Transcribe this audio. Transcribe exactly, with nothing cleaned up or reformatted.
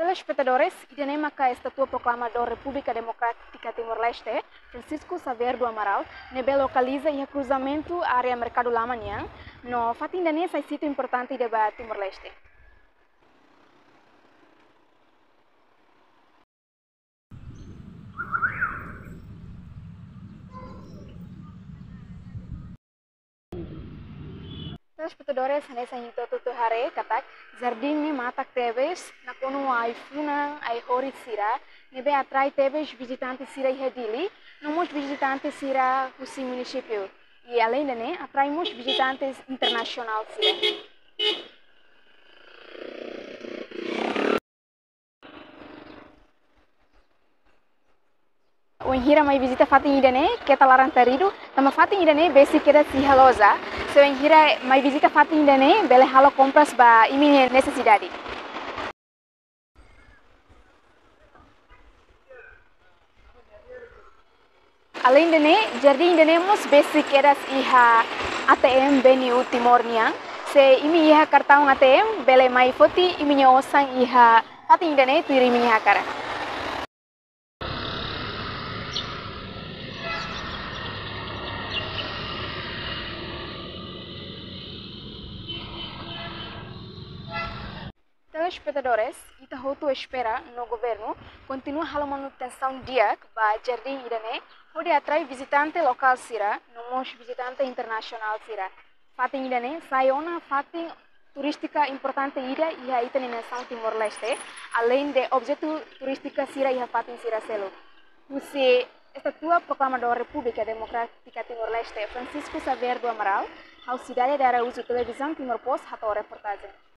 Telespetadores, ida-ne'e maka estátua proklamadór Repúblika Demokrátika Timor-Leste, Francisco Xavier do Amaral, ne'ebé lokaliza iha kruzamentu área Merkadu Lama nian, no fatin ida-ne'e sai sítiu importante ida ba Timor-Leste. Telespetadores, hanesan ita hotu haree katak jardín ne'e matak tebes, nakonu ai-funan, ai-horis sira, ne'ebé atrai tebes vizitante sira iha Dili, no mós vizitante sira husi munisípiu. I alende ne'e, atrai mós vizitante internasionál sira. Wainhira mai vizita fatin ida-ne'e, keta laran-taridu, tanba fatin ida-ne'e besik kedas iha loja. Se wainhira mai vizita fatin ida-ne'e, bele halo kompras ba imi-nia nesesidade. Alende ne'e, jardín ida-ne'e mós besik kedas iha A T M B N U Timor nian. Se imi iha kartaun A T M, bele mai foti imi-nia osan iha fatin ida-ne'e tuir imi-nia hakarak. Telespetadores, ita hotu espera no governu kontinua halo manutensaun di'ak ba jardín ida-ne'e, hodi atrai vizitante lokál sira, no mós vizitante internasionál sira. Fatin ida-ne'e sai ona fatin turístika importante ida iha ita-nia nasaun Timor-Leste, alende objetu turístika sira iha fatin sira seluk. Husi estátua proklamadór Repúblika Demokrátika Timor-Leste, Francisco Xavier do Amaral, ha'u Cidália de Araújo, Televizaun Timor Post, hato'o reportajen.